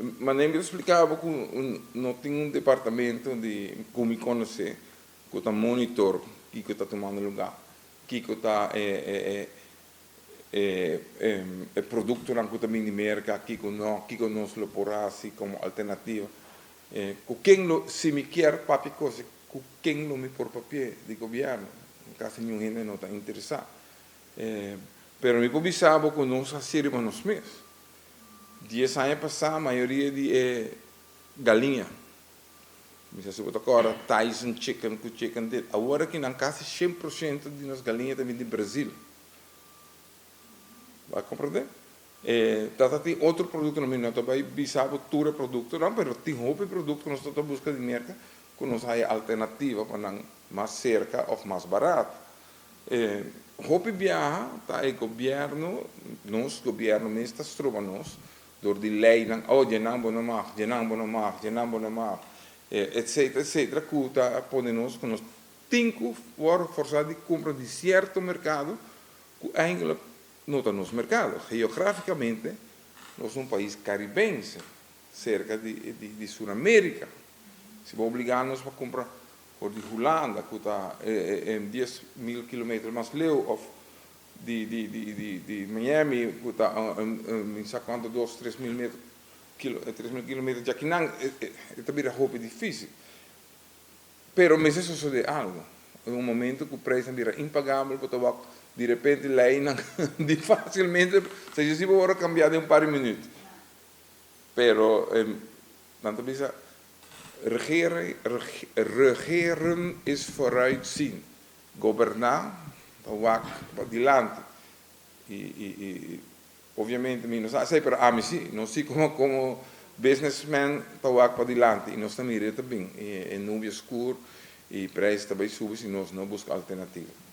Ma mi ta splika ku no tin un departamento di ku mi konosé ku ta monitor kiko ta tumando lugá, kiko ta e produktonan ku ta bin di Merka, kiko no, kiko nos lo por hasi komo alternativa. Ku ken lo, si mi ke papia kos, ku ken lo mi por papia di gobièrnu? Kasi ningun hende no ta interesá. Pero mi por bisa ku nos a hasi riba nos mes. 10 aña pasá, mayoria di galiña. Mi sa si bo ta kòrda Tyson Chicken ku chicken dit. Awor akinan kasi 100% di nos galiña ta bin di Brasil. Bo a komprondé? Tata tin otro produkto, no, no ta bai bisa bo tur produkto, no, pero tin hopi produkto ku nos ta buska di Merka ku nos hay alternativa pa nan mas serka òf mas barata. Hopi biaha ta e gobièrnu, nos gobièrnu mes ta stroba nos dor di leinan, oh, djenan bo no mag, djenan bo no mag, djenan bo no mag, etc, etc, ku ta pone nos ku nos tin ku forsá di kumpra di sierto merkado ku eigenlijk no ta nos merkado. Geográfikamente, nos ta un pais karibense, serka di Suramérika. Si bo obligá nos pa kumpra for di Hulanda, ku ta 10.000 kilometer mas leu, òf di Miami, ku ta no sa kuantu, 2, 3.000 meter, 3.000 kilometer, ya ku nan, ta bira hopi difísil. Pero mester sosodé algu. Den un momento ku preis a bira impagabel, pasobra di repente leinan di fásilmente, si bo kambia den un par di minüt. Pero, nan ta bisa, regeren, regeren is vooruitzien. Goberná, wak dilanti. I obviamente mi no sa, pero ami sí, nos sí komo businessman ta wak pa dilanti i nos ta mira tambe e nubia skur i preis ta bai subi si nos no buska alternativa.